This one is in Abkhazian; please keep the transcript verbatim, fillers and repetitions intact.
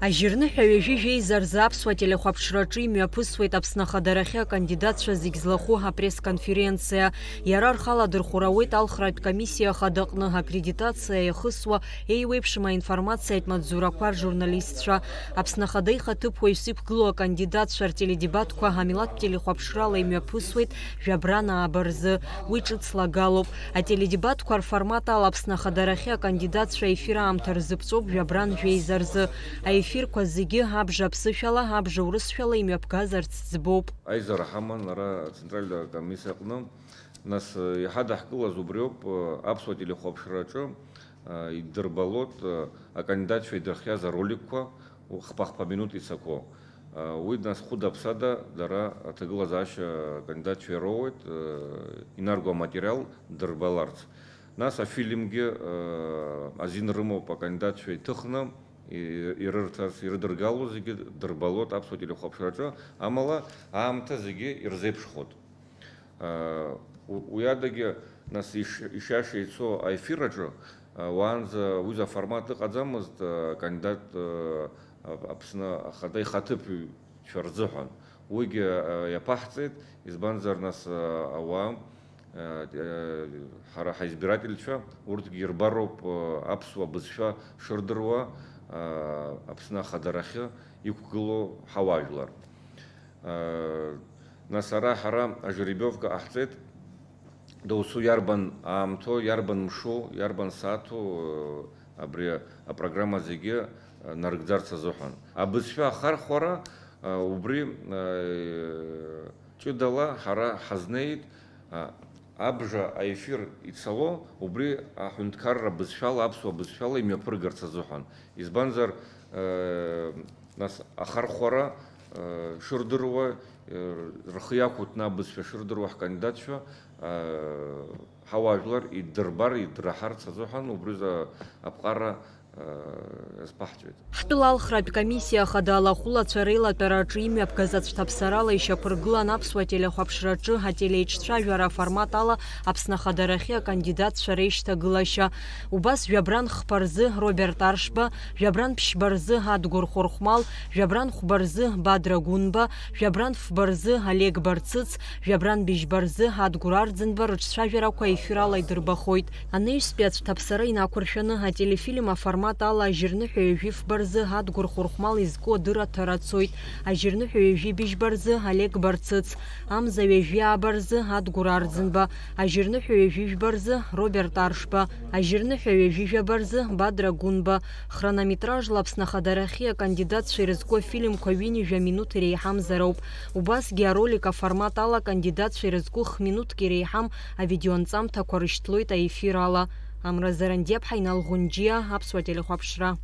Ажьырныҳәа ҩажәи жәеиза рзы аԥсуа телехәаԥшраҿы имҩаԥысуеит Аԥсны ахадарахьы акандидатцәа зегь злахәу апресс-конференциа. Иара рхала дырхәыр ауеит алхратә комиссиа ахада аҟны аккредитациа иахысуа еиуеиԥшым аинформациатә маҵзурақәа ржурналистцәа. Аԥсны ахада ихаҭыԥуаҩс иқәгылоу акандидатцәа ртеледебатқәа амилаҭтә телехәаԥшрала имҩаԥысуеит жәабран ааба рзы. Уи ҿыц лагалоуп. Ателедебатқәа рформат ала Аԥсны ахадарахьы акандидатцәа аефир аамҭа рзыԥҵәоуп жәабран жәеиза рзы. Аефирқәа зегьы абжа аԥсышәала, абжа урысшәала имҩаԥгазарц ӡбоуп. Аизара ҳаман ара Центральтә акомиссиа аҟны. Нас, э, иҳадаҳкылаз убриоуп, э, аԥсуа телехәаԥшраҿы, э, иддырбалоит, э, акандидатцәа идырхиаз ароликқәа, хԥа-хԥа минуҭ ицақәоу. Уи нас хәыда-ԥсада дара аҭагылазаашьа акандидатцәа ироуеит, инарго аматериал дырбаларц. Нас афильмгьы азин рымоуп акандидатцәа иҭыхны ирырҭарц, ирыдыргало зегьы дырбалоит аԥсуа телехәаԥшраҿы, амала аамҭа зегьы ирзеиԥшхоит. Уи адагьы, нас, ишиаша ицо аефир аҿы, уаанӡа уи заформат ыҟаӡамызт, акандидат Аԥсны ахада ихаҭыԥҩцәа рзыҳәан. Уигьы иаԥаҳҵеит, избанзар, нас, ауаа, ҳара ҳаизбирательцәа, урҭгьы ирбароуп аԥсуа бызшәа шырдыруа Аԥсны ахадарахьы иқәгылоу ҳауаажәлар. Нас ара ҳара ажеребиовка ҟаҳҵеит, доусы иарбан аамҭоу, иарбан мшоу, иарбан сааҭу, абри апрограмма зегьы нарыгӡарц азыҳәан. Абызшәа ахархәара, убри ҷыдала ҳара ҳазнеит, абжа аефир ицало, убри аҳәынҭқарра бызшәала, аԥсуа бызшәала имҩаԥыргарц азыҳәан. Избанзар, нас ахархәара шырдыруа, рхы иақәыҭны абызшәа шырдыруа ҳкандидатцәа ҳауаажәлар иддырбар, иддыраҳарц азыҳәан убри азы аԥҟара азԥаҳҵоит. Ҳтәыла алхратә комиссиа ахада алахәылацәа реилатәара аҿы имҩаԥгаз ацәҭаԥсарала ишьақәыргылан аԥсуа телехәаԥшраҿы ателеиҿцәажәара аформат ала Аԥсны ахадарахьы акандидатцәа реишьҭагылашьа. Убас жәабран хԥа рзы Роберт Аршба, жәабран ԥшьба рзы Адгәыр Хәырхәмал, жәабран хәба рзы Бадра Гәынба, жәабран фба рзы Олег Барцыц, жәабран быжьба рзы Адгәыр Арӡынба рыҿцәажәарақәа ефирала идырбахоит. Анаҩстәи ацәҭаԥсара инақәыршәаны ателефильм аформат ала ажьырныҳәа ҩажәи фба рзы Адгәыр Хәырхәмал изку адырраҭара цоит, ажьырныҳәа ҩажәи быжьба рзы Олег Барцыц, амза ҩажәи ааба рзы Адгәыр Арӡынба, ажьырныҳәа ҩажәи жәба рзы Роберт Аршба, ажьырныҳәа ҩажәи жәаба рзы Бадра Гәынба. Хронометражла Аԥсны ахадарахьы акандидатцәа ирызку афильмқәа ҩынҩажәа минуҭ иреиҳамзароуп. Убасгьы аролик аформат ала акандидатцәа ирызку х-минуҭк иреиҳам авидеонҵамҭақәа рышьҭлоит аефир ала. Амра Зарандиаԥҳа, Инал Ӷәынџьиа, Аԥсуа телехәаԥшра.